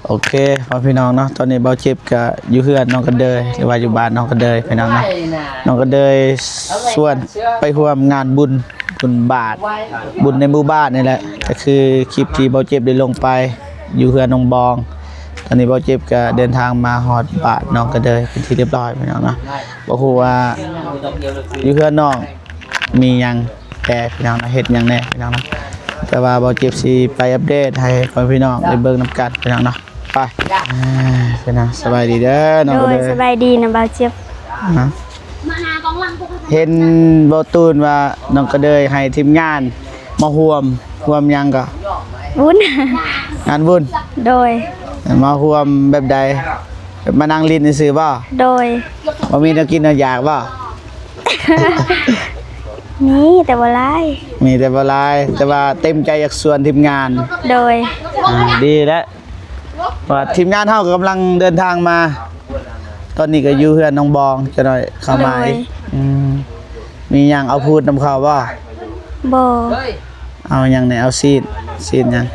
ໂອເຄ ພໍ່ພີ່ນ້ອງເນາະ, ຕອນນີ້ເບົາເຈັບກະຢູ່ເຮືອນນ້ອງກະເດີຍ ຫຼືວ່າຢູ່ບ້ານນ້ອງກະເດີຍພີ່ນ້ອງເນາະ. ນ້ອງກະເດີຍຊວນໄປຮ່ວມງານບຸນ ບຸນບາດ ບຸນໃນໝູ່ບ້ານນີ້ແຫຼະ, ກະຄືຄລິບທີ່ເບົາເຈັບໄດ້ລົງໄປຢູ່ເຮືອນນ້ອງບອງ. ຕອນນີ້ເບົາເຈັບກະເດີນທາງມາຮອດບ້ານນ້ອງກະເດີຍເປັນທີ່ຮຽບຮ້ອຍພີ່ນ້ອງເນາະ. ບໍ່ຮູ້ວ່າຢູ່ເຮືອນນ້ອງ ມີຫຍັງແດ່ພີ່ນ້ອງເນາະ, ເຮັດຫຍັງແດ່ພີ່ນ້ອງເນາະ. ແຕ່ວ່າເບົາເຈັບຊິໄປອັບເດດໃຫ້ພໍ່ແມ່ພີ່ນ້ອງໄດ້ເບິ່ງນຳກັນພີ່ນ້ອງເນາະ. ໄປ ອ່າ ພີ່ນ້ອງ ສະບາຍດີເດີນ້ອງກະເດີຍ. ໂດຍ ສະບາຍດີນະບ່າວເຈັບ. ອ່າ ເຫັນເບົາຕູນວ່ານ້ອງກະເດີຍໃຫ້ທີມງານມາຮ່ວມ ຮ່ວມຫຍັງກໍ? ບຸນ ງານບຸນ. ໂດຍ ມາຮ່ວມແບບໃດ? ມານັ່ງຫຼິ້ນຊື່ໆບໍ່? ໂດຍ ບໍ່ມີແນວກິນແນວຢາກບໍ່? ມີແຕ່ບໍ່ຫຼາຍ. ມີແຕ່ບໍ່ຫຼາຍ ແຕ່ວ່າເຕັມໃຈຢາກຊວນທີມງານ. ໂດຍ ອ່າ ດີແລ້ວ. ວ່າທີມງານເຮົາກຳລັງເດີນທາງມາ, ຕອນນີ້ກໍຢູ່ເຮືອນນ້ອງບອງ ຈະໜ້ອຍເຂົ້າມາ. ໂດຍ ອີກ ອືມ ມີຫຍັງເອົາພູດນຳເຂົ້າບໍ່? ບໍ່. ເອົາຫຍັງແດ່? ເອົາຊີ້ນ ຊີ້ນຫຍັງ?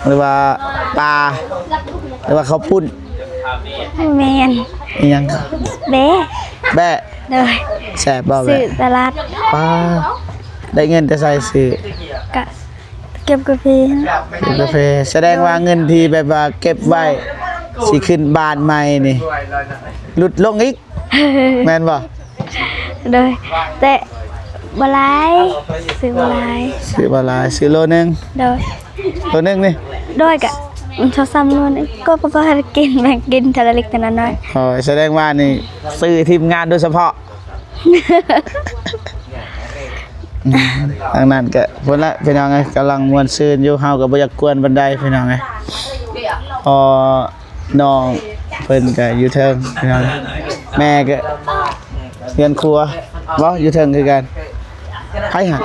ຫຼືວ່າປາ ຫຼືວ່າເຂົ້າປຸ້ນ? ແມ່ນ. ອີຫຍັງ? ແບ້ ແບ້. ໂດຍ ແຊບບໍ່ແບ້? ຊື້ຕະຫຼາດ. ປາ ໄດ້ເງິນແຕ່ໃສຊື້? ກະເກັບກາເຟ. ເກັບກາເຟ. ສະແດງວ່າເງິນທີ່ແບບວ່າເກັບໄວ້ຊິຂຶ້ນບ້ານໃໝ່ນີ້ ຫຼຸດລົງອີກ. ແມ່ນບໍ່? ໂດຍ ແຕ່ບໍ່ຫຼາຍ ຊື້ບໍ່ຫຼາຍ. ຊື້ບໍ່ຫຼາຍ ຊື້ໂລໜຶ່ງ. ໂດຍ ໂລໜຶ່ງນີ້. ໂດຍ ກະຊອກສາມໂລນີ້ ກໍພໍກິນ ແບ່ງກິນເທື່ອລະເລັກເທື່ອລະນ້ອຍ. ໂອ້ຍ ສະແດງວ່ານີ້ຊື້ທີມງານໂດຍສະເພາະ. ອືມ ທາງນັ້ນກະພຸ້ນລະພີ່ນ້ອງເອີຍ ກຳລັງມ່ວນຊື່ນຢູ່. ເຮົາກໍບໍ່ຢາກກວນປານໃດພີ່ນ້ອງເອີຍ ເພາະ ນ້ອງເພິ່ນກະຢູ່ເທິງພີ່ນ້ອງ, ແມ່ກະເຮືອນຄົວບໍ່ ຢູ່ເທິງຄືກັນ. ໃຜຫັ້ນ?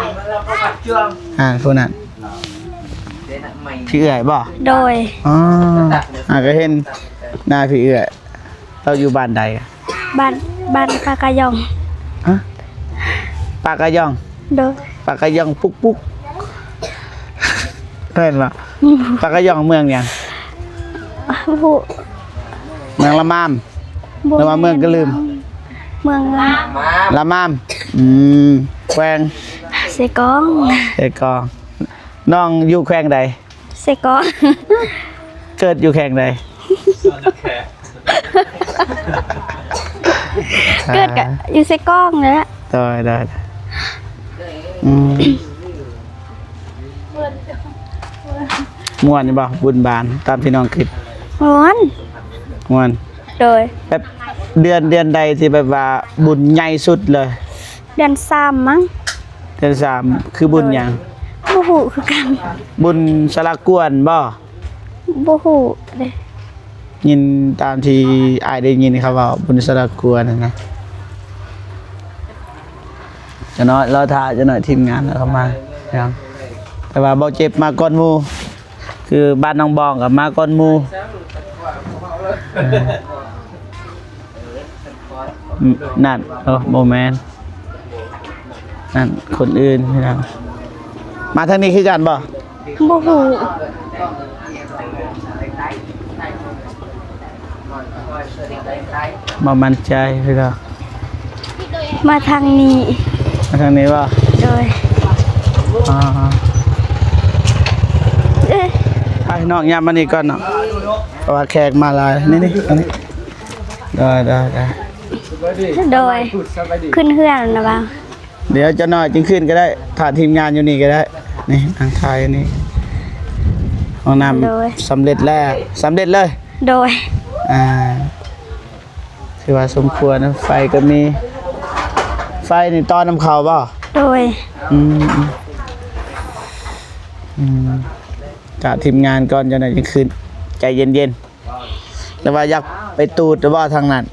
ອ່າ ຜູ້ນັ້ນ ພີ່ເອື້ອຍບໍ່? ໂດຍ ອໍ ອ່າ ກະເຫັນໜ້າພີ່ເອື້ອຍ. ເຈົ້າຢູ່ບ້ານໃດ? ບ້ານ ບ້ານປາກະຢອງ. ຮະ? ປາກະຢອງ? ໂດຍ ປາກະຢອງປຸກໆ ແມ່ນບໍ່? ປາກະຢອງເມືອງຫຍັງ? ບໍ່ຮູ້. ເມືອງລະມາມ ຫຼືວ່າເມືອງກະລຶມ? ເມືອງລະມາມ. ອືມ ແຂວງ? ເຊກອງ. ເຊກອງ. ນ້ອງຢູ່ແຂວງໃດ? ເຊກອງ. ເກີດຢູ່ແຂວງໃດ? ເກີດກະຢູ່ເຊກອງນີ້ແຫຼະ. ໂດຍ ໂດຍ ອືມ ມ່ວນຢູ່ບໍ່ ບຸນບານ ຕາມທີ່ນ້ອງຄິດ? ມ່ວນ ມ່ວນ. ໂດຍ ແບບເດືອນ ເດືອນໃດທີ່ແບບວ່າບຸນໃຫຍ່ສຸດເລີຍ? ເດືອນສາມມັ້ງ. ເດືອນສາມ ຄືບຸນຫຍັງ? ບໍ່ຮູ້ຄືກັນ. ບຸນສາລະກວນບໍ່? ບໍ່ຮູ້ເດ້. ຍິນຕາມທີ່ອ້າຍໄດ້ຍິນເຂົາເວົ້າ ບຸນສາລະກວນຫັ້ນນະ. ຈັກໜ້ອຍລໍຖ້າ ຈັກໜ້ອຍທີມງານເຂົາມາ. ແຕ່ວ່າເບົາເຈັບມາກ່ອນໝູ່ ຄືບ້ານນ້ອງບອງກໍມາກ່ອນໝູ່. ເອີ ນັ້ນ ໂອ້ ບໍ່ແມ່ນ ນັ້ນຄົນອື່ນພີ່ນ້ອງ. ມາທາງນີ້ຄືກັນບໍ່? ບໍ່ຮູ້. ບໍ່ໝັ້ນໃຈຄືກັນ. ມາທາງນີ້. ມາທາງນີ້ບໍ່? ໂດຍ. ອໍ ເອີ ໄປນ້ອງ ຍ່າງມານີ້ກ່ອນເນາະ ເພາະວ່າແຂກມາຫຼາຍ. ນີ້ໆ ອັນນີ້. ໂດຍ ໂດຍ ໂດຍ. ໂດຍ ຂຶ້ນເຮືອນແລ້ວວ່າ. ດຽວຈັກໜ້ອຍຈຶ່ງຂຶ້ນກໍໄດ້ ຖ້າທີມງານຢູ່ນີ້ກໍໄດ້. ນີ້ ນັ່ງຖ່າຍຢູ່ນີ້. ຫ້ອງນ້ຳ ໂດຍ ສຳເລັດແລ້ວ ສຳເລັດເລີຍ. ໂດຍ. ອ່າ ຖືວ່າສົມຄວນນະ ໄຟກໍມີ. ໄຟນີ້ຕໍ່ນຳເຂົາບໍ່? ໂດຍ. ອືມ ອືມ ຖ້າທີມງານກ່ອນ ຈັກໜ້ອຍຈຶ່ງຂຶ້ນ. ໃຈເຢັນໆ. ຫຼືວ່າຢາກໄປຕູດຫຼືບໍ່ທາງນັ້ນ?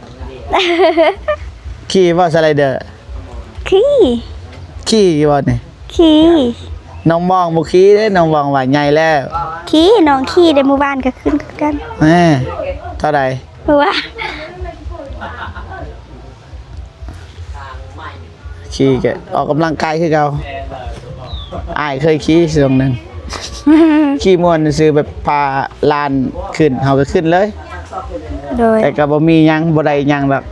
ຂີ່ບໍ່ສະໄລເດີ? ຂີ່. ຂີ່ຢູ່ບໍ່ນີ້? ຂີ່. ນ້ອງບອງບໍ່ຂີ່ເດ້ ນ້ອງບອງວ່າໃຫຍ່ແລ້ວ. ຂີ່ ນ້ອງຂີ່ເດ້ ມື້ວານກໍຂຶ້ນຄືກັນ. ແໝ ເທົ່າໃດ? ມື້ວານ. ຂີ່ກໍອອກກຳລັງກາຍຄືເກົ່າ. ອ້າຍເຄີຍຂີ່ຊ່ວງໜຶ່ງ. ຂີ່ມ່ວນຊື່ໆ ແບບພາຫຼານຂຶ້ນ ເຮົາກໍຂຶ້ນເລີຍ. ໂດຍ ແຕ່ກໍບໍ່ມີຫຍັງ ບໍ່ໄດ້ຫຍັງດອກ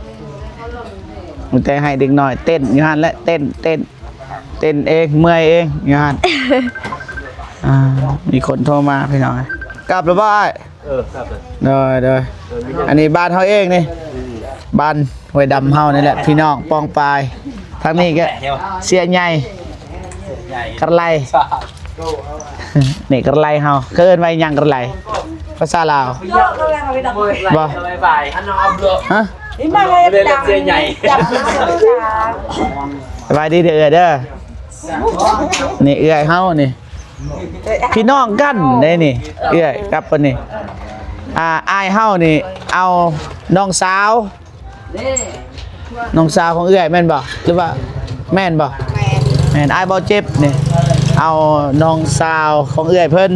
ມີແຕ່ໃຫ້ເດັກນ້ອຍເຕັ້ນຢູ່ຫັ້ນແຫຼະ ເຕັ້ນ ເຕັ້ນ ເຕັ້ນເອງ ເມື່ອຍເອງຢູ່ຫັ້ນ. ອ່າ ມີຄົນໂທມາພີ່ນ້ອງ. ກັບແລ້ວບໍ່ອ້າຍ? ເອີ ຄັບ ໂດຍ ໂດຍ ເອີ ມີ ອັນນີ້ບ້ານເຮົາເອງນີ້ ອືມ ບ້ານຫ້ວຍດຳເຮົານີ້ແຫຼະ ພີ່ນ້ອງປ້ອງປາຍ. ທາງນີ້ກໍເສຍໃຫຍ່ ເສຍໃຫຍ່ ກະໄລ ນີ້ກະໄລເຮົາ ເອີ້ນວ່າຫຍັງກະໄລ ພາສາລາວ? ບໍ່ ບາຍບາຍ ຮະ? ສະບາຍດີເດີເອື້ອຍເດີ. ນີ້ເອື້ອຍເຮົານີ້ ພີ່ນ້ອງກັນເດ້ນີ້ ເອື້ອຍກັບຄົນນີ້. ອ່າ ອ້າຍເຮົານີ້ເອົານ້ອງສາວ ນ້ອງສາວຂອງເອື້ອຍແມ່ນບໍ່ ຫຼືວ່າແມ່ນບໍ່? ແມ່ນ ແມ່ນ. ອ້າຍບໍ່ເຈັບນີ້ເອົານ້ອງສາວຂອງເອື້ອຍເພິ່ນ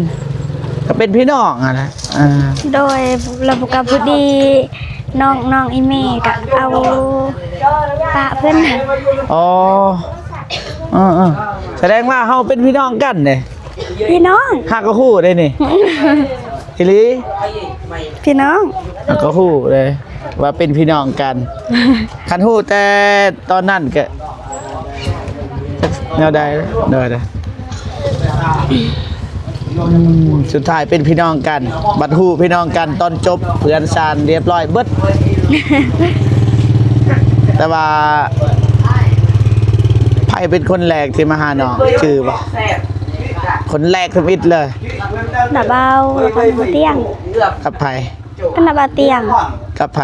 ກໍເປັນພີ່ນ້ອງຫັ້ນນະ. ອ່າ ໂດຍ ແລ້ວກໍພໍດີ ນ້ອງ ນ້ອງອີ່ແມ່ກໍເອົາປະເພິ່ນ. ອໍ ເອີໆ ສະແດງວ່າເຮົາເປັນພີ່ນ້ອງກັນເດ້ ພີ່ນ້ອງ ຫາກໍຮູ້ເດ້ນີ້ ອີ່ຫຼີ ພີ່ນ້ອງ ຫາກໍຮູ້ເດ້ວ່າເປັນພີ່ນ້ອງກັນ. ຄັນຮູ້ແຕ່ຕອນນັ້ນກໍ ແນວໃດ ໂດຍ ໂດຍ ອືມ ສຸດທ້າຍເປັນພີ່ນ້ອງກັນ ບັດຮູ້ພີ່ນ້ອງກັນຕອນຈົບ ເຮືອນຊານລຽບລ້ອຍເບິດ. ແຕ່ວ່າໃຜເປັນຄົນແລກທີ່ມາຫານ້ອງ ຈື່ບໍ່? ຄົນແລກທຳອິດເລີຍ ນ້າບ່າວ ແລ້ວກໍນ້າບ່າວຕຽງ. ກັບໃຜ? ກັບນ້າບ່າວຕຽງ. ກັບໃຜ?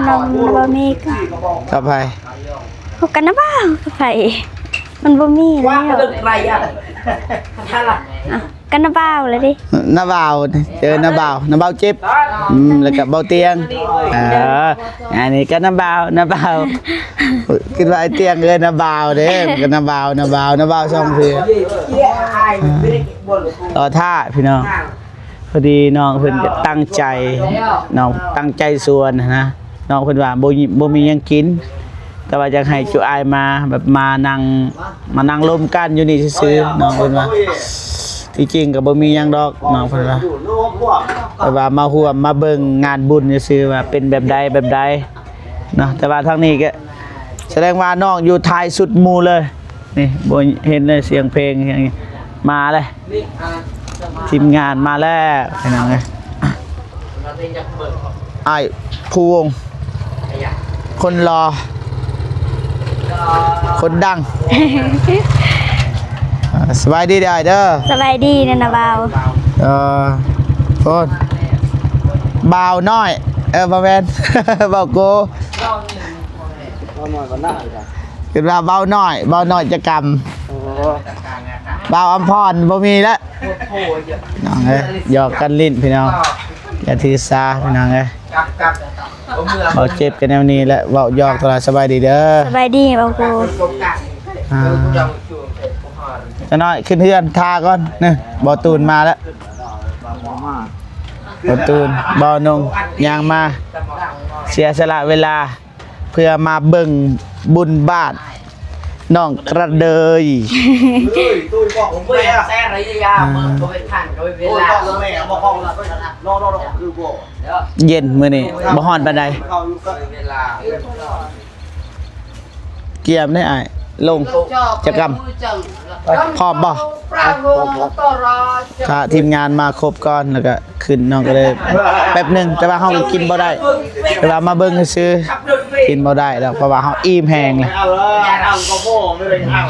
ນ້ອງ ນ້າບ່າວເມກ. ກັບໃຜ? ກັບນ້າບ່າວ ກັບໃຜ? ມັນບໍ່ມີແລ້ວ ອ່ະ ກັບນ້າບ່າວແລ້ວເດ້. ນ້າບ່າວ ເອີ ນ້າບ່າວ ນ້າບ່າວເຈັບ ອືມ ແລ້ວກໍບ່າວຕຽງ. ເອີ ອັນນີ້ກໍນ້າບ່າວ ນ້າບ່າວ ຄິດວ່າອ້າຍຕຽງເອີ້ນນ້າບ່າວເດ້ ກໍນ້າບ່າວ ນ້າບ່າວ ນ້າບ່າວສອງເທື່ອ. ລໍຖ້າພີ່ນ້ອງ ພໍດີນ້ອງເພິ່ນກໍຕັ້ງໃຈ ນ້ອງຕັ້ງໃຈຊວນນະ ນ້ອງເພິ່ນວ່າບໍ່ ບໍ່ມີຫຍັງກິນ ແຕ່ວ່າຢາກໃຫ້ຈຸອ້າຍມາ ແບບມານັ່ງ ມານັ່ງລົມກັນຢູ່ນີ້ຊື່ໆ ນ້ອງເພິ່ນວ່າ. ທີ່ຈິງກໍບໍ່ມີຫຍັງດອກ ນ້ອງເພິ່ນວ່າ ແຕ່ວ່າມາຮ່ວມມາເບິ່ງງານບຸນຊື່ໆ ວ່າເປັນແບບໃດແບບໃດເນາະ. ແຕ່ວ່າທາງນີ້ກໍສະແດງວ່ານ້ອງຢູ່ທ້າຍສຸດໝູ່ເລີຍ. ນີ້ບໍ່ເຫັນເລີຍ ສຽງເພງຫຍັງມາແລ້ວ ທີມງານມາແລ້ວພີ່ນ້ອງເອີຍ. ອ້າຍພູວົງ ຄົນຫຼໍ່ ຄົນດັງ. ອ່າ ສະບາຍດີເດີອ້າຍເດີ. ສະບາຍດີເດີນ້າບ່າວ. ເອີ ໂອ້ ບ່າວນ້ອຍ ເອີ ບໍ່ແມ່ນ ບ່າວໂກ ຄິດວ່າເວົ້າໜ້ອຍ ເວົ້າໜ້ອຍຈະກຳ. ໂອ້ ບ່າວອຳພອນບໍ່ມີແລ້ວ ນ້ອງເອີຍ. ຫຍອກກັນຫຼິ້ນພີ່ນ້ອງ ຢ່າຖືສາພີ່ນ້ອງເອີຍ. ເວົ້າເຈັບກັນແນວນີ້ແຫຼະ ເວົ້າຫຍອກຕະຫຼອດ. ສະບາຍດີເດີ. ສະບາຍດີບ່າວໂກ. ອ່າ ຈັກໜ້ອຍຂຶ້ນເຮືອນຖ້າກ່ອນເນາະ. ບ່າວຕູນມາແລ້ວ ບ່າວຕູນ ບ່າວນົງ ຍ່າງມາ ເສຍສະຫຼະເວລາ ເພື່ອມາເບິ່ງບຸນບ້ານນ້ອງກະເດີຍ. ອ່າ ເຢັນມື້ນີ້ ບໍ່ຮ້ອນປານໃດ. ກຽມໄດ້ອ້າຍ ລົງຈັກກຳ ພ້ອມບໍ່? ຖ້າທີມງານມາຄົບກ່ອນ ແລ້ວກໍຂຶ້ນ ນ້ອງກໍເລີຍແປັບໜຶ່ງ ແຕ່ວ່າເຮົາກໍກິນບໍ່ໄດ້ ແຕ່ວ່າມາເບິ່ງຊື່ໆ ກິນບໍ່ໄດ້ດອກ ເພາະວ່າເຮົາອີ່ມແຮງແລ້ວ.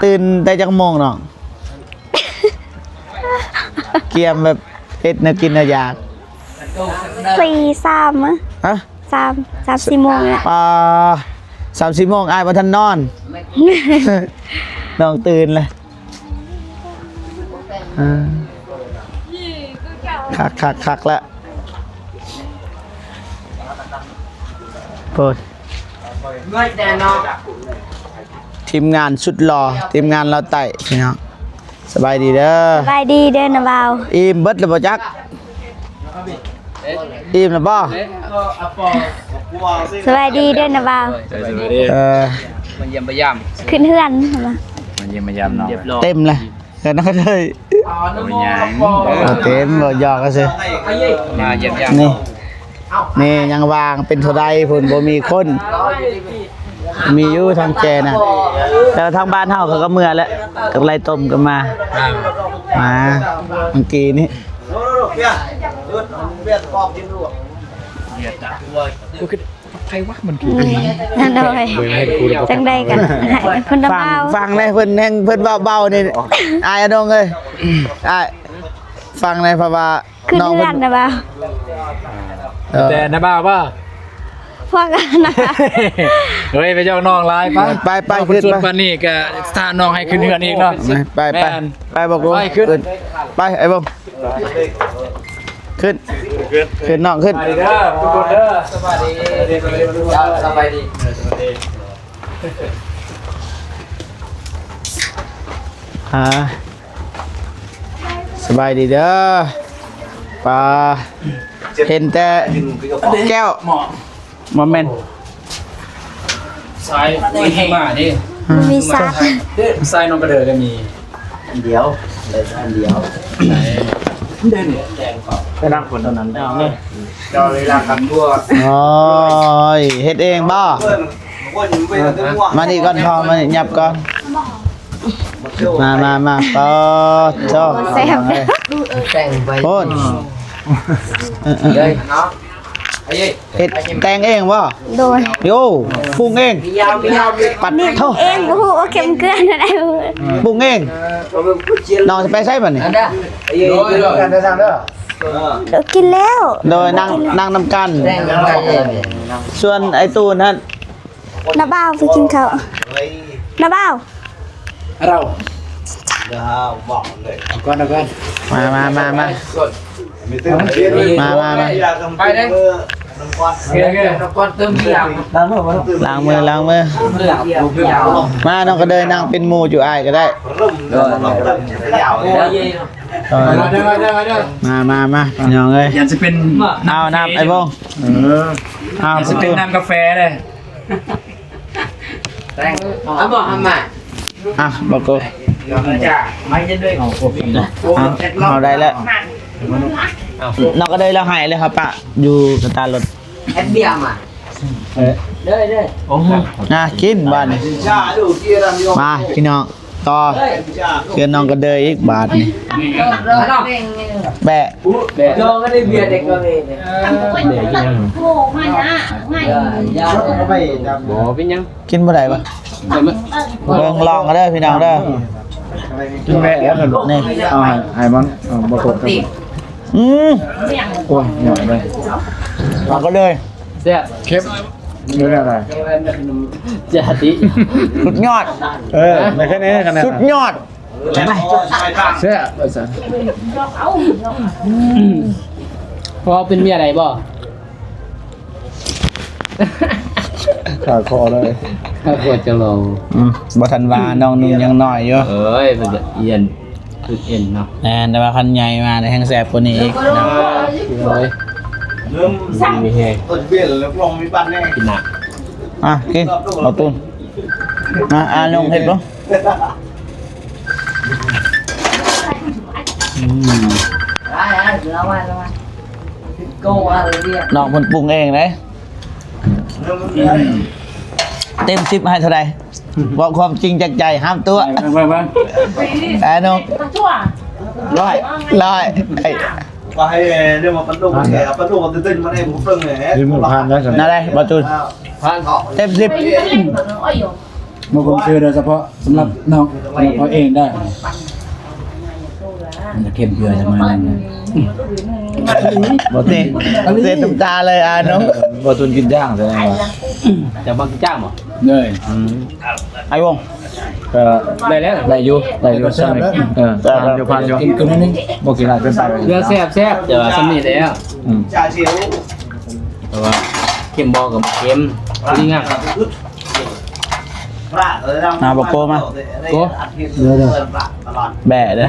ຕື່ນແຕ່ຈັກໂມງນ້ອງ? ກຽມແບບເຮັດແນວກິນແນວຢາກ ສີ່ ສາມ ຮະ? ສາມ ສາມສີ່ໂມງແຫຼະ. ອ່າ ສາມສີ່ໂມງ ອ້າຍບໍ່ທັນນອນ ນ້ອງຕື່ນແລ້ວ. ອ່າ ຄັກໆໆລະ ໂພດ ທີມງານສຸດຫຼໍ່ ທີມງານລາວໃຕ້ພີ່ນ້ອງ. ສະບາຍດີເດີ. ສະບາຍດີເດີນ້າບ່າວ. ອີ່ມເບິດແລ້ວບໍ່ຈັກ? ອີ່ມແລ້ວບໍ່? ສະບາຍດີເດີນ້າບ່າວ. ເອີ ມາຢ້ຽມມາຢາມ ຂຶ້ນເຮືອນ ມາຢ້ຽມມາຢາມນ້ອງ ຮຽບຮ້ອຍ ເຕັມເລີຍ ເຮືອນນ້ອງເດີຍ ໂອ້ຍ ບໍ່ເຕັມ ບໍ່ ຢອກຊື່ ມາຢ້ຽມຢາມ ນີ້ ນີ້ຍັງວ່າງ ເປັນເທົ່າໃດພຸ້ນ ບໍ່ມີຄົນ ມີຢູ່ທາງແຈນະ ແຕ່ວ່າທາງບ້ານເຮົາເຂົາກໍເມືອແລ້ວ ກໍໄລ່ຕົມກັນມາ ມາເມື່ອກີ້ນີ້ ໃຜວະມັນຄື ໂດຍ ຈັ່ງໃດກໍໃຫ້ເພິ່ນລະເບົາ ຟັງແດ່ ເພິ່ນແຮ່ງ ເພິ່ນເວົ້າເບົານີ້ ອ້າຍອາດົງເອີຍ ອ້າຍ ຟັງແດ່ ເພາະວ່າ ຂຶ້ນເຮືອນນະບ່າວ ເອີ ແຕ່ນະບ່າວບໍ່ ພວກນັ້ນນະ ເຮີ້ຍ ໄປຢອກນ້ອງຫຼາຍ ໄປ ໄປ ໄປ ຂຶ້ນ ປານນີ້ກໍຖ້ານ້ອງໃຫ້ຂຶ້ນເຮືອນອີກເນາະ ໄປ ໄປ ໄປ ບໍ່ໂກ ໄປ ຂຶ້ນ ໄປ ໄອ້ບົງ ຂຶ້ນ ຂຶ້ນນ້ອງຂຶ້ນ ສະບາຍດີເດີ ສະບາຍດີ ອ່າ ສະບາຍດີເດີ ປາ ເຫັນແຕ່ແກ້ວ ບໍ່ແມ່ນ ຊາຍ ມີມາເດ້ ມີຊາຍ ຊາຍນ້ອງກະເດີກໍມີ ອັນດຽວ ໄດ້ອັນດຽວ ເດີນ ໄປນັ່ງຄົນເທົ່ານັ້ນເນາະ ເຈົ້າເວລາກັນຕົວ ໂອ້ຍ ເຮັດເອງບໍ່? ມານີ້ກ່ອນ ພໍ່ ມານີ້ ຫຍັບກ່ອນ ມາ ມາ ມາ ປາໂທ້ ແຊບ ໂພດ ເອີ ເອີ ເອີ ເຮັດແຕ່ງເອງບໍ່? ໂດຍ ໂອ້ ປຸງເອງ ປັດໂທ້ ເອງ ບໍ່ຮູ້ວ່າເຄັມເກືອນເທົ່າໃດ ປຸງເອງ ນ້ອງຈະໄປໃສບັດນີ້? ໂດຍ ໂດຍ ກິນແລ້ວ ໂດຍ ນັ່ງ ນັ່ງນຳກັນ ສ່ວນໄອ້ຕູນຫັ້ນ ນ້າບ່າວໄປກິນເຂົ້າ ນ້າບ່າວ ເອົາກ່ອນ ເອົາກ່ອນ ມາ ມາ ມາ ມາ ມາ ມາ ມາ ໄປເດ້ ນ້ຳກ້ອນເຕີມເບຍ ລ້າງມື ລ້າງມື ມາ ນ້ອງກະເດີຍນັ່ງເປັນໝູ່ຢູ່ອ້າຍກໍໄດ້ ມາ ມາ ມາ ພີ່ນ້ອງເອີຍ ຢ່າຊິເປັນ ເອົານ້ຳ ໄອ້ບົງ ເອີ ເອົາ ຢ່າຊິເປັນນ້ຳກາແຟເດ້. ເອົາບໍ່ ເອົາມາ ອ່ະ ບໍ່ໂກ ເອົາ ເອົາໄດ້ແລ້ວ ນ້ອງກະເດີຍລາວໃຫ້ເລີຍ ເຮົາປະຢູ່ກະຕາລົດ ເຮັດເບຍມາ ເອີ ເດີ ເດີ ໂອ້ໂຫ ອ່ະ ກິນບາດນີ້ ມາ ພີ່ນ້ອງ ຕໍ່ ເຮືອນນ້ອງກະເດີຍອີກບາດນີ້ ແບະ ແບະ ບໍ່ເປັນຫຍັງ ກິນບໍ່ໄດ້ວະ ເບິ່ງລອງເດີພີ່ນ້ອງເດີ ກິນແບະ ນີ້ ເອົາໃຫ້ ໃຫ້ມັນ ເອົາບໍ່ຄົບກັນ ອືມ ໂອ້ຍ ຫຍັງເລີຍ ເອົາກະເດີຍ ແຊບ ເຄັມ ເປັນແນວໃດ ຈາຕິ ສຸດຍອດ ເອີ ໄດ້ຄະແນນ ຄະແນນ ສຸດຍອດ ແຊບວ່າຊັ້ນ ພໍ່ເປັນເມຍໃດບໍ່? ຂາຄໍເລີຍ ຂາຄໍຈະລອງ ອືມ ບໍ່ທັນວ່າ ນ້ອງນຸ່ງຍັງນ້ອຍຢູ່ ເອີຍ ເພິ່ນກະອຽນ ຄືເອັນເນາະ ແມ່ນ ແຕ່ວ່າຄັນໃຫຍ່ມາແຮ່ງແຊບກວ່ານີ້ອີກເນາະ ໂອ້ຍ ມີແຮງ ກິນນະ ອ່ະ ກິນ ເອົາຕຸ້ນ ອ່ະ ອ່າ ນ້ອງເຮັດເບິ່ງ ອືມ ນ້ອງເພິ່ນປຸງເອງເດ້ ເຕັມສິບໃຫ້ເທົ່າໃດ? ເວົ້າຄວາມຈິງຈາກໃຈ ຫ້າມຕົວະ ເບິ່ງ ເບິ່ງ ເບິ່ງ ອ່າ ນ້ອງ ຮ້ອຍ ຮ້ອຍ ໄອ້ ວ່າໃຫ້ເລື່ອງວ່າປັນໂດກແທ້ ປັນໂດກເຕັ້ນມາໄດ້ບໍ່ເບິ່ງແຫຼະ ແນວໃດ ບໍ່ຕູນ? ຜ່ານ ເຕັມສິບ ບໍ່ຄົນຊື້ໂດຍສະເພາະ ສຳລັບນ້ອງ ສຳລັບເຮົາເອງໄດ້ ມັນຈະເຄັມເກືອຈັກໜ້ອຍໜຶ່ງ ບໍ່ເຕະ ເຕະຕຸມຕາເລີຍ ອ່າ ນ້ອງ ບໍ່ຕຸນກິນຈ້າງ ແສດງວ່າ ຈະບໍ່ກິນຈ້າງບໍ່? ເລີຍ ອືມ ໄອ້ວົງ ກໍໄດ້ແລ້ວ ໄດ້ຢູ່ ໄດ້ຢູ່ ສ່ຳນີ້ ເອີ ຜ່ານຢູ່ ຜ່ານຢູ່ ກິນ ກິນໜ້ອຍໜຶ່ງ ບໍ່ກິນຫຼາຍເກີນໄປ ເຫຼືອແຊບໆ ແຕ່ວ່າສ່ຳນີ້ແລ້ວ ອືມ ເພາະວ່າເຄັມບໍ່ກໍບໍ່ເຄັມ ດີງາມ. ມາ ບໍ່ໂກມາ ໂກ ເດີ ເດີ ແບະເດີ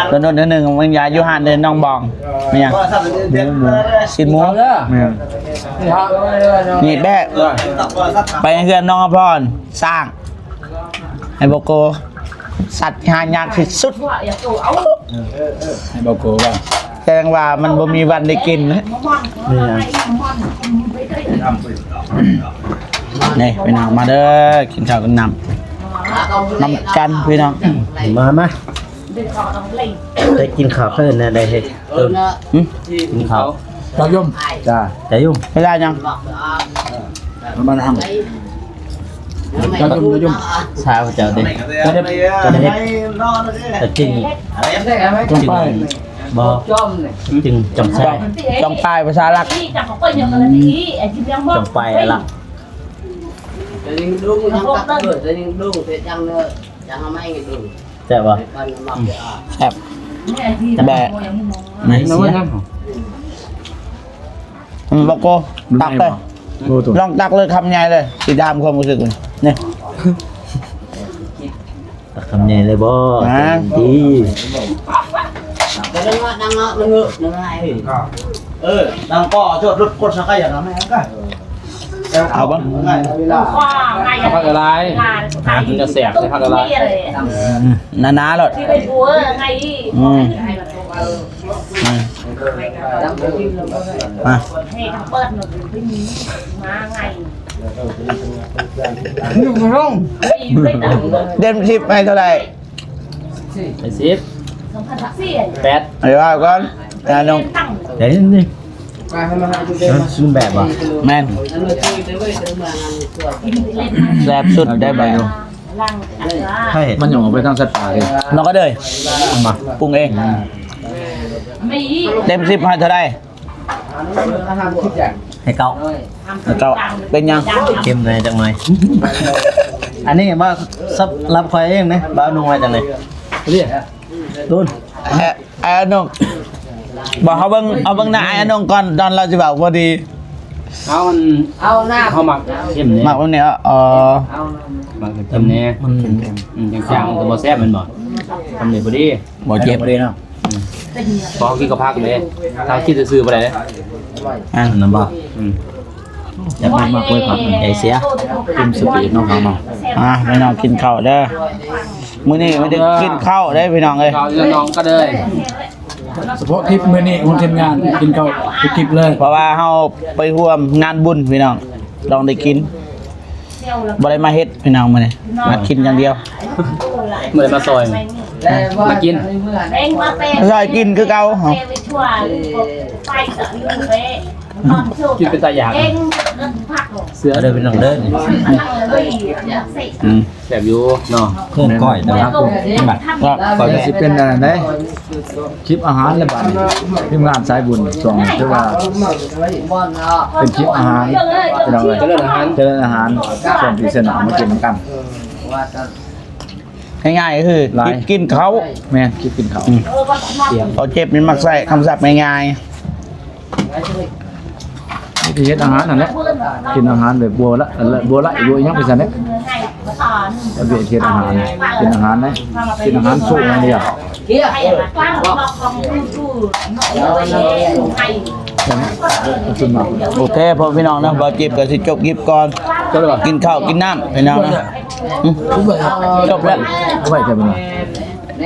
ໂດນໆ ເທື່ອໜຶ່ງ ມັນຢາກຢູ່ຮ້ານເດີ ນ້ອງບອງ ແມ່ນຫຍັງ? ຊີ້ນໝູ ແມ່ນ ນີ້ແບະ ໄປເຮືອນນ້ອງອະພອນ ຊ້າງ ໃຫ້ບໍ່ໂກ ສັດທີ່ຫາຍາກທີ່ສຸດ ໃຫ້ບໍ່ໂກວ່າ ແສດງວ່າມັນບໍ່ມີວັນໄດ້ກິນນະ ນີ້ນະ ນີ້ພີ່ນ້ອງ ມາເດີ ກິນເຂົ້າກັນນຳ ນຳກັນພີ່ນ້ອງ ມາ ມາ ໄດ້ກິນເຂົ້າຄືນນະ ໄດ້ເຮັດ ຫຶ? ກິນເຂົ້າ ເຈົ້າຍົມ ຈ້າ ເຈົ້າຍົມ ເວລາຫຍັງ? ປະມານຫັ້ນ ເຈົ້າຍົມ ເຈົ້າຍົມ ຊາວເຈົ້າເດ້ ເຈົ້າເຮັດ ເຈົ້າເຮັດ ເຈົ້າຈິງ ຈິງ ບໍ່ ຈຶ່ງຈອງຊາຍ ຈອງປາຍພາສາລາວ ຈອງປາຍລາວ ແຊບບໍ່? ແຊບ ແບະ ໄດ້ເສຍ ອືມ ບໍ່ໂກ ຕັກເລີຍ ລອງຕັກເລີຍ ຄຳໃຫຍ່ເລີຍ ຊິຖາມຄວາມຮູ້ສຶກ ນີ້ ຕັກຄຳໃຫຍ່ເລີຍບໍ່? ອ່າ ເຕັມທີ່ ເອີ ນັ່ງກໍຈອດລົດກົດສະໄກຢ່າງນັ້ນແມ່ນກະ ເອົາເບິ່ງ ເອົາຜັກຫຼາຍໆ ມັນຈະແຊບໃສ່ຜັກຫຼາຍໆ ອືມ ໜາໆໂລດ ອືມ ມາ ມາ ເຕັມສິບໃຫ້ເທົ່າໃດ? ໃຫ້ສິບ ແປດ ໃຫ້ວ່າກ່ອນ ອາ ນ້ອງ ໃຈເຢັນ ມັນຊິມແບບວ່າ ແມ່ນ ແຊບສຸດໄດ້ບາດນີ້ ໃຫ້ ມັນຫຍັງອອກໄປທາງສັດປ່າເດ້ ນ້ອງກະເດີຍ ມາ ປຸງເອງ ເຕັມສິບໃຫ້ເທົ່າໃດ? ໃຫ້ເກົ້າ ໃຫ້ເກົ້າ ເປັນຫຍັງ? ເຄັມແດ່ຈັກໜ່ອຍ ອັນນີ້ມາສຳລັບຂ້ອຍເອງເດ້ ບ່າວນຸ່ງວ່າຈັ່ງໃດ? ຕຸນ ອ້າຍອານົງ ບໍ່ ເຮົາເບິ່ງ ເຮົາເບິ່ງໜ້າອ້າຍອານົງກ່ອນ ຕອນລາວຊິເວົ້າພໍດີ ເຮົາມັນ ເຮົາມັກເຄັມເດ້ ມັກແບບນີ້ ເອີ ມັກເຄັມແດ່ ມັນເຄັມ ອືມ ຈາງໆ ມັນກະບໍ່ແຊບແມ່ນບໍ່? ທຳນີ້ພໍດີ ບໍ່ເຈັບ ບໍ່ດີເນາະ ອືມ ເພາະເຮົາກິນກັບຜັກເດ້ ຖ້າກິນຊື່ໆບໍ່ໄດ້ເດ້ ອ່າ ນັ້ນບໍ່ ອືມ ແຊບມາກໆເລີຍ ໃຈເສຍ ກິນສະປີດເນາະ ເຮົາເນາະ ອ່າ ພີ່ນ້ອງກິນເຂົ້າເດີ ມື້ນີ້ບໍ່ໄດ້ກິນເຂົ້າເດ້ພີ່ນ້ອງເອີຍ ເຂົ້ານ້ອງກະເດີຍ ສະເພາະຄລິບມື້ນີ້ຂອງທີມງານກິນເຂົ້າທຸກຄລິບເລີຍ ເພາະວ່າເຮົາໄປຮ່ວມງານບຸນພີ່ນ້ອງ ຕ້ອງໄດ້ກິນ ບໍ່ໄດ້ມາເຮັດພີ່ນ້ອງມື້ນີ້ ມາກິນຢ່າງດຽວ ບໍ່ໄດ້ມາຊ່ອຍ ມາກິນ ມາຊ່ອຍກິນຄືເກົ່າ ກິນເປັນຕາຢາກ ເສືອເດີພີ່ນ້ອງເດີ ອືມ ແຊບຢູ່ເນາະ ເຄື່ອງກ້ອຍ ແຕ່ວ່າ ແມ່ນ ກ້ອຍມັນຊິເປັນອັນນັ້ນເດ້ ຄລິບອາຫານແລ້ວບາດນີ້ ທີມງານສາຍບຸນຊ່ວງນີ້ຖືວ່າເປັນຄລິບອາຫານ ພີ່ນ້ອງເອີຍ ຈະເລີນອາຫານ ຈະເລີນອາຫານ ຊ່ວງທີ່ຊະນະມາກິນນຳກັນ ງ່າຍໆ ກະຄື ຄລິບກິນເຂົ້າ ແມ່ນ ຄລິບກິນເຂົ້າ ອືມ ເຂົາເຈັບນີ້ມັກໃຊ້ຄຳສັບງ່າຍໆ ມີແຕ່ເຮັດອາຫານຫັ້ນແຫຼະ ກິນອາຫານແບບບໍ່ລະ ບໍ່ລະ ບໍ່ຫຍັງໄປຊັ້ນແຫຼະ ເຮັດອາຫານ ກິນອາຫານໄດ໋ ກິນອາຫານໂຊຢ່າງດຽວ ໂອເຄ ພໍ່ແມ່ພີ່ນ້ອງເນາະ ບ່າວຈິບກະຊິຈົບຄລິບກ່ອນ ກິນເຂົ້າກິນນ້ຳພີ່ນ້ອງເນາະ ອືມ ຈົບແລ້ວ ໄວ້ແຕ່ມື້ນີ້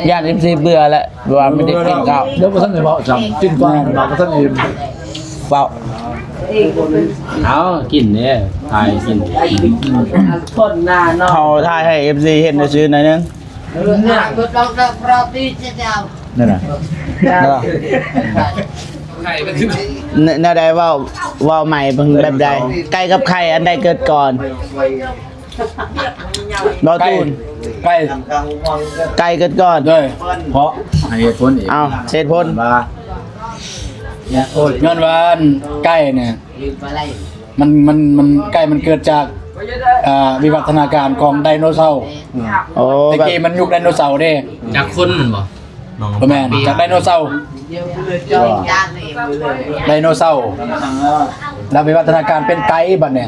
ຢ້ານເອັຟຊີເບື່ອແຫຼະ ວ່າບໍ່ໄດ້ກິນເຂົ້າ ແລ້ວບໍ່ທັນໄດ້ເວົ້າຊ້ຳ ກິນກ່ອນ ບໍ່ທັນອີ່ມ ເວົ້າ ເອົາ ກິນເດ້ ຖ່າຍກິນ ຄົນໜ້າເນາະ ເຮົາຖ່າຍໃຫ້ເອັຟຊີເຫັນຊື່ໆໜ້ອຍໜຶ່ງ ນັ້ນນະ ແນວໃດ ເວົ້າ ເວົ້າໃໝ່ເບິ່ງແບບໃດ ໄກ່ກັບໄຂ່ ອັນໃດເກີດກ່ອນ? ບໍ່ ໄກ່ ຕູນ ໄກ່ ໄກ່ເກີດກ່ອນ ໂດຍ ເພາະ ໃຫ້ເຫດຜົນອີກ ເອົ້າ ເຫດຜົນ ວ່າ ຍ້ອນວ່າ ອັນ ໄກ່ນີ້ ມັນ ມັນ ມັນ ໄກ່ມັນເກີດຈາກ ເອີ ວິວັດທະນາການຂອງໄດໂນເສົາ ໂອ້ ແຕ່ກີ້ມັນຍຸກໄດໂນເສົາເດ້ ຈາກຄົນແມ່ນບໍ່? ບໍ່ແມ່ນ ຈາກໄດໂນເສົາ ໄດໂນເສົາ ແລ້ວວິວັດທະນາການເປັນໄກ່ບັດນີ້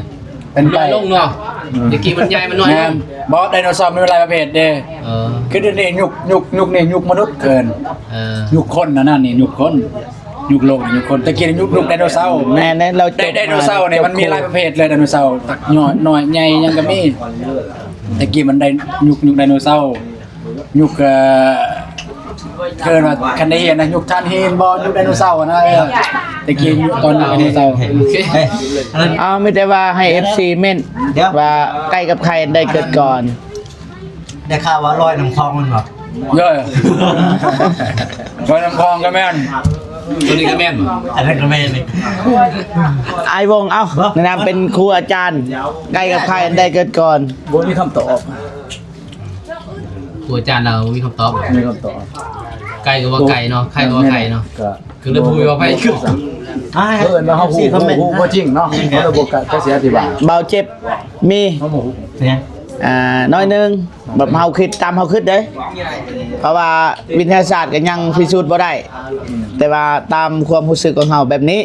ເປັນໄປ ນ້ອຍລົງເນາະ. ອືມ ແຕ່ກີ້ມັນໃຫຍ່ ມັນນ້ອຍລົງ. ແມ່ນ. ບໍ່ ໄດໂນເສົາມີຫຼາຍປະເພດເດ້. ເອີ ຄືດຽວນີ້ຍຸກ ຍຸກ ຍຸກນີ້ຍຸກມະນຸດເກີນ. ເອີ ຍຸກຄົນນະ ນັ້ນນີ້ຍຸກຄົນ ຍຸກໂລກນີ້ຍຸກຄົນ. ແຕ່ກີ້ຍຸກ ຍຸກໄດໂນເສົາ. ແມ່ນແຫຼະ ລາວ ໄດ ໄດໂນເສົານີ້ມັນມີຫຼາຍປະເພດເລີຍ. ໄດໂນເສົາຕັກນ້ອຍ ນ້ອຍ ໃຫຍ່ ຫຍັງກໍມີ. ແຕ່ກີ້ມັນໄດ້ຍຸກ ຍຸກໄດໂນເສົາ ຍຸກ ເອີ ເອີ້ນວ່າ ຄັນໄດ້ຮຽນນະ ຍຸກຖ່ານຫີນບໍ່ ຍຸກໄດໂນເສົານະ. ເອີ ແຕ່ກີ້ຍຸກ ຕອນຍຸກໄດໂນເສົາ. ໂອເຄ ເອົາ ມີແຕ່ວ່າໃຫ້ເອັຟຊີເມັ້ນ ດຽວ ວ່າໄກ່ກັບໄຂ່ອັນໃດເກີດກ່ອນ. ໄດ້ຂ່າວວ່າລອຍນ້ຳຄອງແມ່ນບໍ່? ເອີ ລອຍນ້ຳຄອງກໍແມ່ນ ຕົວນີ້ກໍແມ່ນ ອັນນັ້ນກໍແມ່ນ. ອ້າຍວົງ ເອົ້າ ແນະນຳເປັນຄູອາຈານ ໄກ່ກັບໄຂ່ອັນໃດເກີດກ່ອນ? ບໍ່ມີຄຳຕອບ. ຄູອາຈານລາວບໍ່ມີຄຳຕອບ. ບໍ່ມີຄຳຕອບ. ໄກ່ກໍວ່າໄກ່ເນາະ ໄຂ່ກໍວ່າໄຂ່ເນາະ. ກໍ ກໍເລີຍບໍ່ມີວ່າໃຜຄື ອ່າ ເອີ້ນວ່າເຮົາຮູ້ ເອັຟຊີຄອມເມັ້ນ ຮູ້ບໍ່ຈິງເນາະ ເຮົາເລີຍບໍ່ກະ ກະຊິອະທິບາຍ. ເບົາເຈັບມີ ເຮົາບໍ່ຮູ້ ອ່າ ໜ້ອຍໜຶ່ງ ແບບເຮົາຄິດຕາມເຮົາຄິດເດ້ ເພາະວ່າວິທະຍາສາດກໍຍັງພິສູດບໍ່ໄດ້ ແຕ່ວ່າຕາມຄວາມຮູ້ສຶກຂອງເຮົາແບບນີ້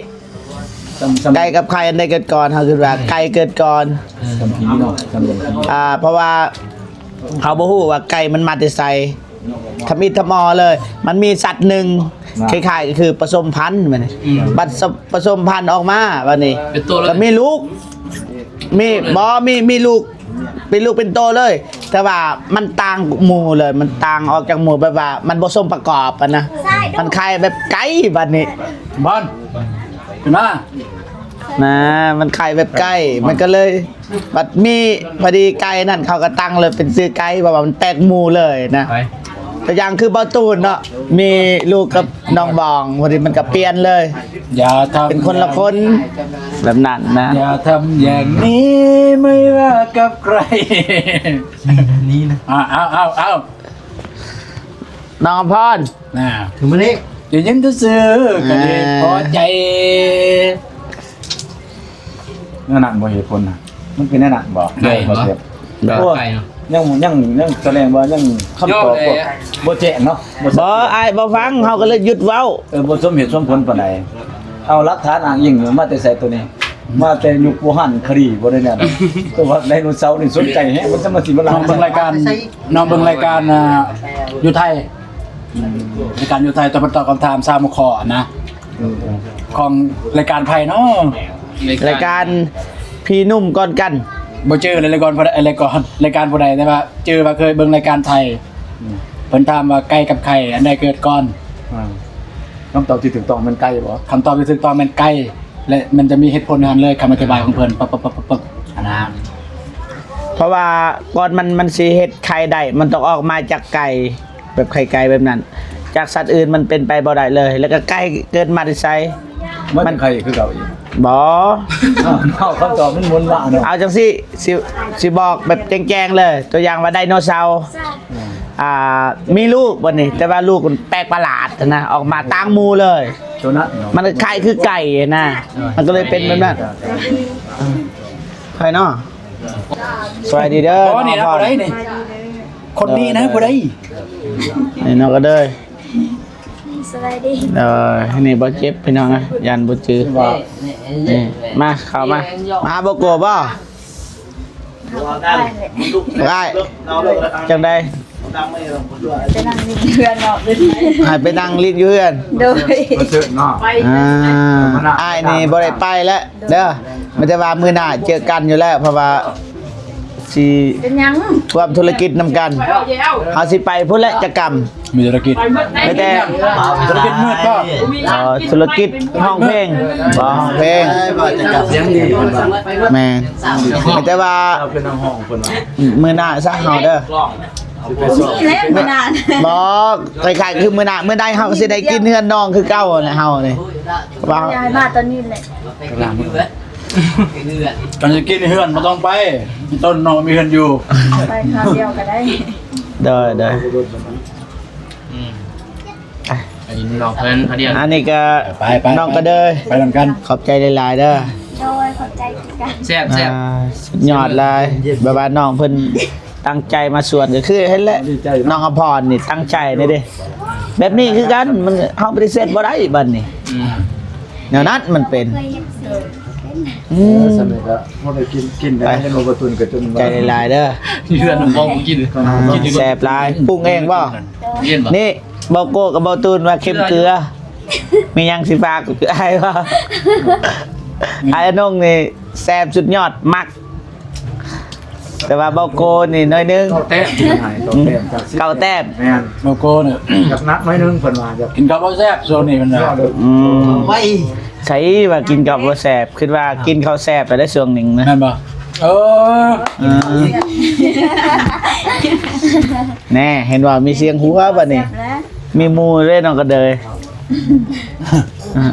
ສ່ຳ ສ່ຳ ໄກ່ກັບໄຂ່ອັນໃດເກີດກ່ອນ? ເຮົາຄິດວ່າໄກ່ເກີດກ່ອນ ສ່ຳຜີເນາະ ສ່ຳເລື່ອງຜີ ອ່າ ເພາະວ່າເຮົາບໍ່ຮູ້ວ່າໄກ່ມັນມາແຕ່ໃສ ທຳອິດທຳອໍເລີຍ. ມັນມີສັດໜຶ່ງ ນະ ຄ້າຍໆ ກໍຄືປະສົມພັນ ອືມ ບັດປະສົມພັນອອກມາ ບັດນີ້ ເປັນໂຕເລີຍ ກໍມີລູກ ມີ ບໍ່ ມີ ມີລູກ ເປັນລູກເປັນໂຕເລີຍ ແຕ່ວ່າມັນຕ່າງໝູ່ເລີຍ ມັນຕ່າງອອກຈາກໝູ່ ແບບວ່າມັນບໍ່ສົມປະກອບຫັ້ນນະ ມັນຄ້າຍແບບໄກ່ ບັດນີ້ ບອນ ຂຶ້ນມາ ນະ ມັນຄ້າຍແບບໄກ່ ມັນກໍເລີຍ ບັດມີພໍດີໄກ່ນັ້ນ ເຂົາກໍຕັ້ງເລີຍເປັນຊື່ໄກ່ ເພາະວ່າມັນແປກໝູ່ເລີຍນະ. ໄປ ຕົວຢ່າງຄືເບົາຕູນເນາະ ມີລູກກັບນ້ອງບອງ ພໍດີມັນກໍປ່ຽນເລີຍ ຢ່າທຳ ເປັນຄົນລະຄົນ ແບບນັ້ນນະ. ຢ່າທຳຢ່າງນີ້ ໄມ່ວ່າກັບໃຄ ນີ້ນະ ນີ້ນະ ອ້າວ ອ້າວ ອ້າວ ອ້າວ ນ້ອງອຳພອນ ນະ ຄືມື້ນີ້ ໄດ້ຍິນຊື່ໆ ກໍໄດ້ ອ່າ ພໍໃຈ ແນວນັ້ນບໍ່ ເຫດຜົນນະ ມັນເປັນແນວນັ້ນບໍ່? ໄກ່ບໍ່? ບໍ່ ໄກ່ເນາະ ຍັງ ຍັງ ຍັງສະແດງວ່າຍັງຄຳຕອບບໍ່ ບໍ່ແຈ້ງເນາະ ບໍ່ຊັດເຈນ ບໍ່ ອ້າຍບໍ່ຟັງ ເຮົາກໍເລີຍຢຸດເວົ້າ. ເອີ ບໍ່ສົມເຫດສົມຜົນປານໃດ ເອົາຫຼັກຖານອ້າງອີງມາແຕ່ໃສໂຕນີ້? ມາແຕ່ຍຸກບູຮານຄະດີບໍ່ໄດ້ແນວໃດ ຕົວໄດໂນເສົານີ້ສົນໃຈແຮງ ມັນຈະມາຊິມາ ນ້ອງເບິ່ງລາຍການ ນ້ອງເບິ່ງລາຍການ ອ່າ ຢູ່ໄທ ອືມ ລາຍການຢູ່ໄທ ຕອນເພິ່ນຕອບຄຳຖາມຊາວໝູ່ຂໍນະ ອືມ ຂອງລາຍການໃຜເນາະ? ລາຍການ ລາຍການພີ່ໜຸ່ມກ່ອນກັນ ບໍ່ຈື່ເລີຍ ລາຍການຜູ້ໃດ ລາຍການ ລາຍການຜູ້ໃດ ແຕ່ວ່າຈື່ວ່າເຄີຍເບິ່ງລາຍການໄທ ອືມ ເພິ່ນຖາມວ່າໄກ່ກັບໄຂ່ອັນໃດເກີດກ່ອນ? ອ່າ ຄຳຕອບທີ່ຖືກຕ້ອງແມ່ນໄກ່ບໍ່? ຄຳຕອບທີ່ຖືກຕ້ອງແມ່ນໄກ່ ແລະ ມັນຈະມີເຫດຜົນຢູ່ຫັ້ນເລີຍ ຄຳອະທິບາຍຂອງເພິ່ນ ປຶບ ປຶບ ປຶບ ປຶບ ຫັ້ນນະ ເພາະວ່າກ່ອນມັນ ມັນຊິເຮັດໄຂ່ໄດ້ ມັນຕ້ອງອອກມາຈາກໄກ່ ແບບໄຂ່ໄກ່ແບບນັ້ນ ຈາກສັດອື່ນມັນເປັນໄປບໍ່ໄດ້ເລີຍ ແລ້ວກໍໄກ່ເກີດມາແຕ່ໃສ? ມັນ ມັນໄຂ່ຄືເກົ່າອີກ ບໍ່ ເອົາ ຄຳຕອບມັນໝູນມາເນາະ ເອົາຈັ່ງຊີ້ ຊິ ຊິບອກແບບແຈ້ງໆເລີຍ ຕົວຢ່າງວ່າໄດໂນເສົາ ອ່າ ມີລູກບັດນີ້ ແຕ່ວ່າລູກມັນແປກປະຫຼາດນະ ອອກມາຕ່າງໝູ່ເລີຍ ໂຕນັ້ນເນາະ ມັນຄ້າຍຄືໄກ່ນະ ມັນກໍເລີຍເປັນແບບນັ້ນ ໃຜເນາະ? ສະບາຍດີເດີ ອໍ ນີ້ນະ ນ້ອງ ຜູ້ໃດນີ້? ຄົນນີ້ນະ ຜູ້ໃດ? ນີ້ນ້ອງກະເດີຍ ສະບາຍດີ ເອີ ນີ້ບໍ່ເຈັບ ພີ່ນ້ອງນະ ຢ້ານບໍ່ຈື່ ນີ້ ມາ ເຂົ້າມາ ມາບໍ່ກົວບໍ່? ໄດ້ ຈັ່ງໃດ? ໄປນັ່ງຫຼິ້ນຢູ່ເຮືອນເນາະ ໃຫ້ໄປນັ່ງຫຼິ້ນຢູ່ເຮືອນ ໂດຍ ອ່າ ອ້າຍນີ້ບໍ່ໄດ້ໄປແລ້ວເດີ ມີແຕ່ວ່າມື້ໜ້າເຈີກັນຢູ່ແລ້ວ ເພາະວ່າຊິ ເປັນຫຍັງ? ຮ່ວມທຸລະກິດນຳກັນ ເຮົາຊິໄປພຸ້ນແຫຼະ ຈັກກຳ ມີທຸລະກິດ ມີແຕ່ ທຸລະກິດມືດບໍ່? ອໍ ທຸລະກິດຮ້ອງເພງ ບໍ່ ຮ້ອງເພງ ສຽງດີ ແມ່ນ ມີແຕ່ວ່າ ເຮົາເປັນນັກຮ້ອງເພິ່ນວ່າ ມື້ໜ້າຊະເຮົາເດີ ນີ້ແຫຼະມື້ໜ້າ ບໍ່ ຄ້າຍໆຄືມື້ໜ້າ ມື້ໃດເຮົາກໍຊິໄດ້ກິນເຮືອນນ້ອງຄືເກົ່າແຫຼະ ເຮົານີ້ ວ່າ ຢາຍມາຕອນນີ້ແຫຼະ ກັນຊິກິນເຮືອນບໍ່ຕ້ອງໄປ ຕົ້ນນ້ອງມີເຮືອນຢູ່ ໄປຄາວດຽວກໍໄດ້ ໂດຍ ໂດຍ ອືມ ໄປກິນນອກເຮືອນຄາວດຽວ ອັນນີ້ກໍ ໄປ ໄປ ນ້ອງກະເດີຍ ໄປນຳກັນ ຂອບໃຈຫຼາຍໆເດີ ໂດຍ ຂອບໃຈຄືກັນ ແຊບ ແຊບ ອ່າ ສຸດຍອດຫຼາຍ ແບບວ່ານ້ອງເພິ່ນຕັ້ງໃຈມາສວນ ກໍຄືເຫັນແຫຼະ ດີໃຈເນາະ ນ້ອງອະພອນນີ້ຕັ້ງໃຈນີ້ເດ້ ແບບນີ້ຄືກັນ ມັນ ເຮົາປະຕິເສດບໍ່ໄດ້ບັດນີ້ ອືມ ແນວນັ້ນມັນເປັນ ເຄີຍເຮັດເສຍ ອືມ ເອີ ສຳເລັດລະ ພໍໄດ້ກິນ ກິນໄດ້ ໄປ ເຫັນວ່າບໍ່ຕຸນກໍຈົນ ໃຈຫຼາຍໆເດີ ເຮືອນບໍ່ກິນ ອ່າ ກິນຢູ່ ແຊບຫຼາຍ ປຸງເອງບໍ່? ໂດຍ ເຢັນບໍ່? ນີ້ ບໍ່ໂກກັບບໍ່ຕຸນວ່າເຄັມເກືອ ມີຫຍັງຊິຝາກອ້າຍບໍ່? ອ້າຍນງນີ້ແຊບສຸດຍອດ ມັກ ແຕ່ວ່າບໍ່ໂກນີ້ໜ້ອຍໜຶ່ງ ເກົ້າແຕ້ມ ເກົ້າແຕ້ມ ເກົ້າແຕ້ມ ແມ່ນ ບໍ່ໂກນີ້ ຢາກໜັກໜ້ອຍໜຶ່ງເພິ່ນວ່າ ຢາກກິນກັບບໍ່ແຊບ ຊ່ວງນີ້ເພິ່ນວ່າ ອືມ ໄວ້ ໃສວ່າກິນກັບບໍ່ແຊບ ຄິດວ່າກິນເຂົ້າແຊບໄປໄດ້ຊ່ວງໜຶ່ງນະ ແມ່ນບໍ່? ເອີ ເອີ ແນ່ ເຫັນວ່າມີສຽງຫົວບັດນີ້ ມີໝູ່ເດ້ນ້ອງກະເດີຍ ເອີ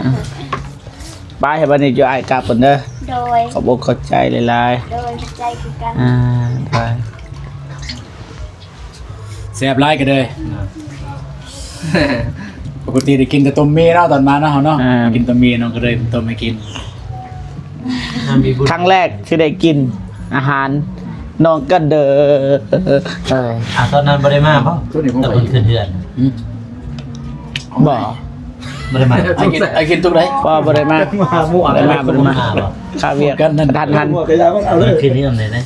ໆ ໄປ ໃຫ້ບັດນີ້ຈຸອ້າຍກັບກ່ອນເດີ ໂດຍ ຂອບອົກຂອບໃຈຫຼາຍໆ ໂດຍ ຂອບໃຈຄືກັນ ອ່າ ໄປ ແຊບຫຼາຍກະເດີຍ ປົກກະຕິໄດ້ກິນແຕ່ຕົ້ມໝີ່ເນາະ ຕອນມາເນາະ ເຮົາເນາະ ອ່າ ກິນຕົ້ມໝີ່ ນ້ອງກະເດີຍຕົ້ມໃຫ້ກິນ ຄັ້ງແລກທີ່ໄດ້ກິນອາຫານນ້ອງກະເດີຍ ເອີຍ ອ່າ ຕອນນັ້ນບໍ່ໄດ້ມາບໍ່? ຕອນເພິ່ນຂຶ້ນເຮືອນ ອືມ ບໍ່ ບໍ່ໄດ້ມາ ໄອ້ກິນ ໄອ້ກິນຕຸກໃດ ບໍ່ ບໍ່ໄດ້ມາ ບໍ່ໄດ້ມາ ບໍ່ໄດ້ມາ ຄາວຽກກະທັນຫັນ ເພິ່ນຂຶ້ນເຮືອນເລີຍນະ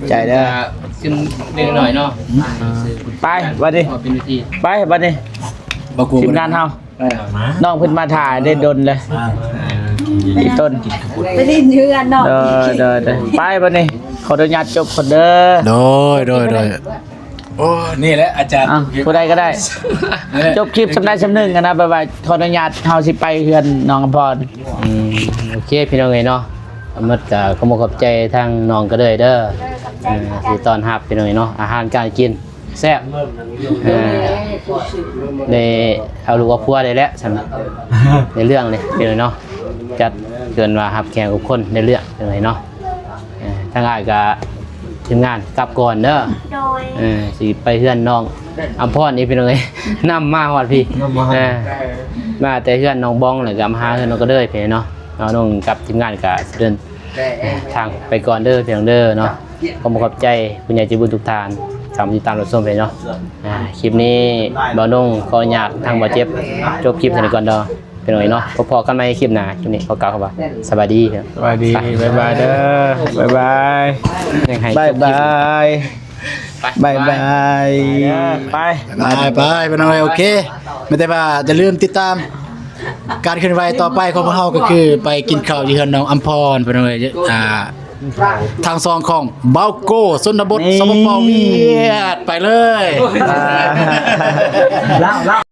ໃຈເດີ ຂຶ້ນເລັກນ້ອຍເນາະ ໄປບັດນີ້ ໄປບັດນີ້ ທີມງານເຮົາ ນ້ອງເພິ່ນມາຖ້າໄດ້ດົນເລີຍ ອີ່ຕົນ ໄປຫຼິ້ນເຮືອນເນາະ ເດີ ເດີ ເດີ ໄປບັດນີ້ ຂໍອະນຸຍາດຈົບກ່ອນເດີ ໂດຍ ໂດຍ ໂດຍ ໂອ້ ນີ້ແຫຼະອາຈານ ອ່ະ ຜູ້ໃດກໍໄດ້ ຈົບຄລິບສ່ຳໃດສ່ຳໜຶ່ງຫັ້ນນະ ແບບວ່າຂໍອະນຸຍາດ ເຮົາຊິໄປເຮືອນນ້ອງອຳພອນ ອືມ ໂອເຄ ພີ່ນ້ອງເອີຍເນາະ ໝົດກໍຂໍຂອບໃຈທາງນ້ອງກະເດີຍເດີ ເອີ ທີ່ຕ້ອນຮັບ ພີ່ນ້ອງເອີຍເນາະ ອາຫານການກິນ ແຊບ ເອີ ໄດ້ເອົາລູກເອົາຜົວໄດ້ແລ້ວຊັ້ນ ໃນເລື່ອງນີ້ເປັນເນາະ ຈັດເກີນວ່າຮັບແຂກທຸກຄົນໃນເລື່ອງເປັນເນາະ ເອີ ທາງອ້າຍກະທີມງານກັບກ່ອນເດີ ໂດຍ ເອີ ຊິໄປເຮືອນນ້ອງອຳພອນອີກ ພີ່ນ້ອງເອີຍ ນຳມາຮອດພີ້ ນຳມາຮອດ ເອີ ມາແຕ່ເຮືອນນ້ອງບອງ ແລ້ວກະມາຫາເຮືອນນ້ອງກະເດີຍພີ້ເນາະ ນ້ອງກັບທີມງານກະຊິເດີນ ທາງໄປກ່ອນເດີ ພີ່ນ້ອງເດີເນາະ ຂໍຂອບໃຈຜູ້ໃຫຍ່ໃຈບຸນທຸກທ່ານ ທີ່ຕິດຕາມຮັບຊົມເນາະ ອ່າ ຄລິບນີ້ບ່າວນົງຂໍອະນຸຍາດທາງບ່າວເຈັບ ຈົບຄລິບເທົ່ານີ້ກ່ອນເດີ ພີ່ນ້ອງເອີຍເນາະ ພົບພໍ້ກັນໃໝ່ຄລິບໜ້າ ຄລິບນີ້ຂໍກ່າວຄຳວ່າສະບາຍດີ ສະບາຍດີ ບາຍບາຍເດີ ບາຍບາຍ ຍັງໃຫ້ ບາຍບາຍ ບາຍບາຍ ໄປ ໄປ ໄປ ພີ່ນ້ອງເອີຍ ໂອເຄ ມີແຕ່ວ່າຢ່າລືມຕິດຕາມ ການເຄື່ອນໄຫວຕໍ່ໄປຂອງພວກເຮົາກໍຄືໄປກິນເຂົ້າຢູ່ເຮືອນນ້ອງອຳພອນ ພີ່ນ້ອງເອີຍ ອ່າ ທາງຊ່ອງຂອງບ່າວໂກ ຊົນນະບົດ ນີ້ ສປປ ຫວຽດ ໄປເລີຍ ອ່າ